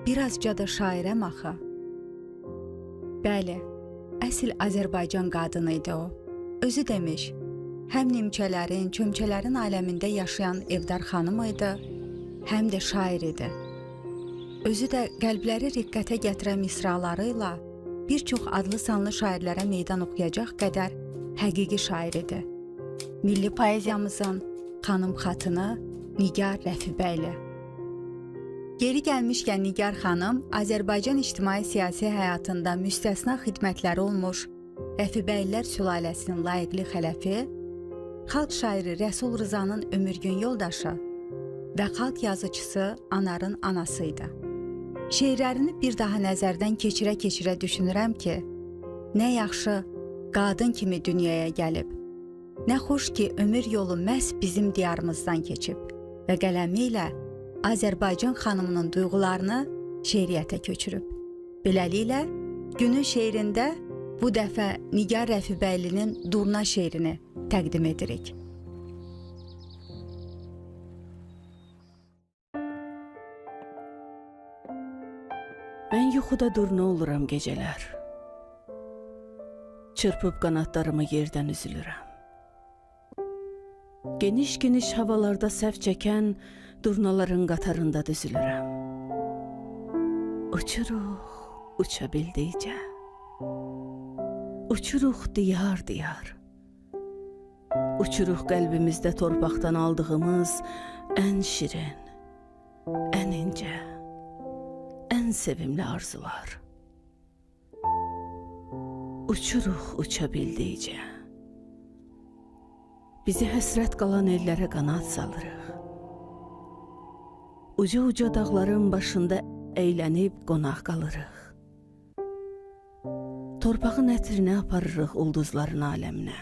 Birazca da şairəm axı. Bəli, əsl Azərbaycan qadını idi o. Özü demiş, həm nimçələrin, çömçələrin aləmində yaşayan evdar xanım idi, həm də şair idi. Özü də qəlbləri riqqətə gətirən misraları ilə bir çox adlı sanlı şairlərə meydan oxuyacaq qədər həqiqi şair idi. Milli poeziyamızın xanım xatını Nigar Rəfibəyli. Yeri gəlmişkən Nigar xanım Azərbaycan ictimai-siyasi həyatında müstəsna xidmətləri olmuş Rəfibəylilər sülaləsinin layiqli xələfi, xalq şairi Rəsul Rızanın ömürgün yoldaşı və xalq yazıçısı Anarın anası idi. Şeirlərini bir daha nəzərdən keçirə-keçirə düşünürəm ki, nə yaxşı qadın kimi dünyaya gəlib, nə xoş ki, ömür yolu məhz bizim diyarımızdan keçib və qələmi ilə Azərbaycan xanımının duyğularını şeiriyyətə köçürüb. Beləliklə, günün şeirində bu dəfə Nigar Rəfibəylinin Durna şeirini təqdim edirik. Mən yuxuda durna oluram gecələr. Çırpıb qanadlarımı yerdən üzülürəm. Geniş-geniş havalarda səhv çəkən durnaların qatarında düzülürəm. Uçuruq, uça bildikcə. Uçuruq diyar-diyar. Uçuruq qəlbimizdə torpaqdan aldığımız ən şirin, ən incə, ən sevimli arzular. Uçuruq uça bildikcə. Bizi həsrət qalan ellərə qanad salırıq. Uca-uca dağların başında əylənib qonaq qalırıq. Torpağın ətrini aparırıq ulduzların aləminə.